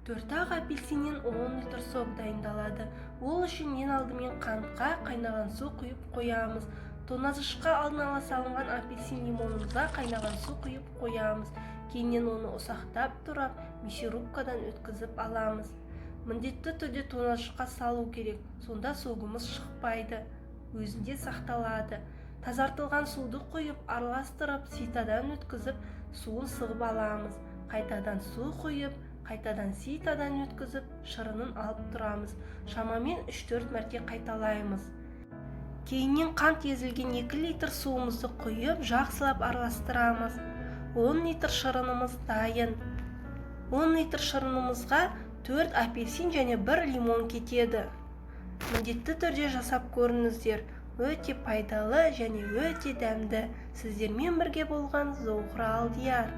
Төрт-ақ апельсиннен 10 литр сок дайындалады. Ол үшін ең алдымен қантқа қайнаған су құйып қоямыз. Тоңазытқышқа алдын ала салынған апельсин, лимонымызға қайнаған су құйып қоямыз. Кейіннен оны ұсақтап турап, мясорубкадан өткізіп аламыз. Міндетті түрде тоңазытқышқа салу керек, сонда согымыз шықпайды, өзінде сақталады. Тазартылған суды құйып, араластырып, ситодан өткізіп, суын сығып аламыз. Қайтадан су құйып, қайтадан ситодан өткізіп, шырынын алып тұрамыз. Шамамен 3-4 мәрте қайталаймыз. Кейіннен қант езілген 2 литр суымызды құйып, жақсылап араластырамыз. 10 литр шырынымыз дайын. 10 литр шырынымызға 4 апельсин және 1 лимон кетеді. Міндетті түрде жасап көріңіздер, өте пайдалы және өте дәмді. Сіздермен бірге болған Зухра Алдияр.